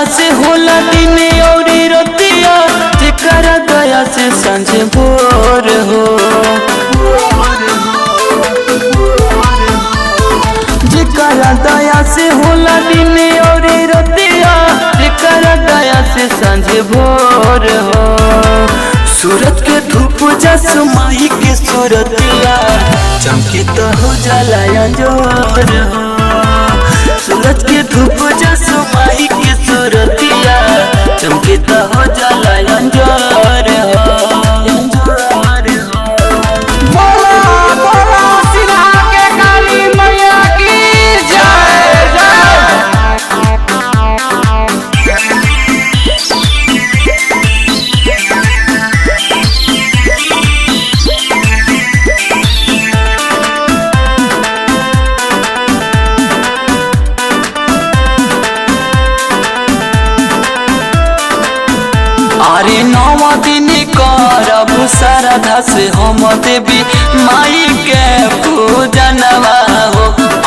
दया से होला दिन और रतिया, जेकरा दया से सांझ भोर हो। जेकरा दया से होला दिन और रतिया, जेकरा दया से सांझ भोर हो। सूरज के धूप जस माही के सूरतिया, चमके तो हो जाला अंजोर हो। सूरज के धूप जस माही के सूरतिया, चमके तो हो जाला अंजोर हो। बोला बोला सिन्हा के काली मैया की जय जय। अरे नौ दिन करब श्रद्धा से हम देवी माई के पूजनवा हो।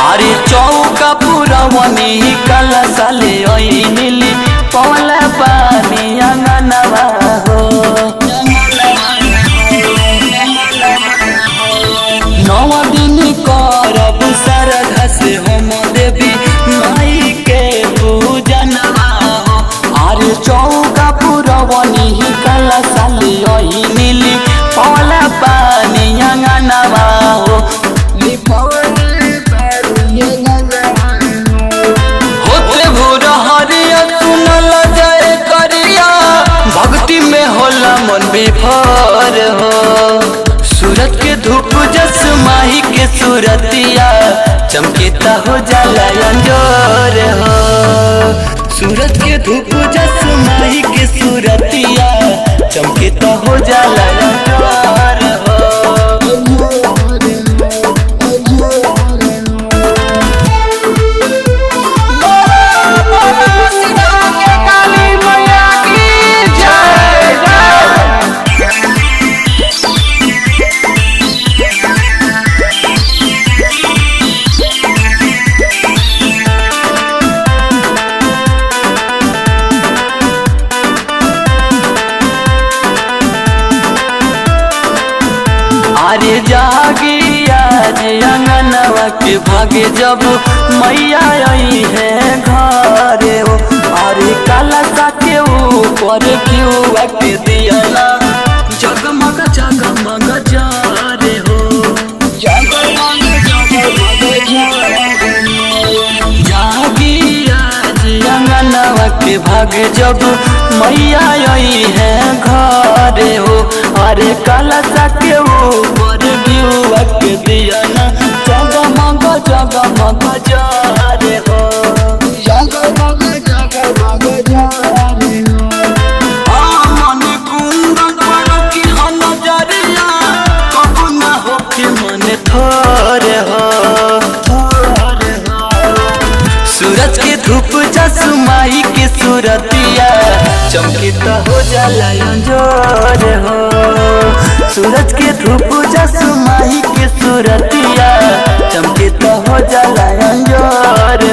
अरे चौका पुरवनी कलशा ले अइली पौला पानी अंगनवा हो। नौ दिन करब श्रद्धा से हम देवी माई के पूजनवा हो। अरे चौका पुरवनी कलशा ले अइली पौला पानी अंगनवा हो। होते भोर हरिया सुनल जाए करिया, भक्ति में होला मन विभोर हो। सूरज के धूप जस माही के सूरतिया, चमकेता हो जाला अंजोर हो। सूरज के धूप जस माही के सूरतिया, चमकेता हो जाला अंजोर हो। बोला बोला सिन्हा के काली मैया की जय जय। अरे जागी आज अंगनवा के भागे जब मैया आई है घरे हो। अरे काला सा के ऊपर क्यों के दिया जगमग जगमग जारे हो। जागी आज अंगनवा के भागे जब मैया आई है घरे हो। अरे काला सा के ऊपर गिउआ के दिया ना जगमग जगमग जारे हो। आ मन कुंदन पर की हो नजरिया, कबू ना हो के मन थोर हो। सूरज के धूप जस माई के सूरतिया, चमकिता हो जाला अंजोर हो। सूरज के धूप जस माई के सूरतिया, चमकिता हो जाला अंजोर।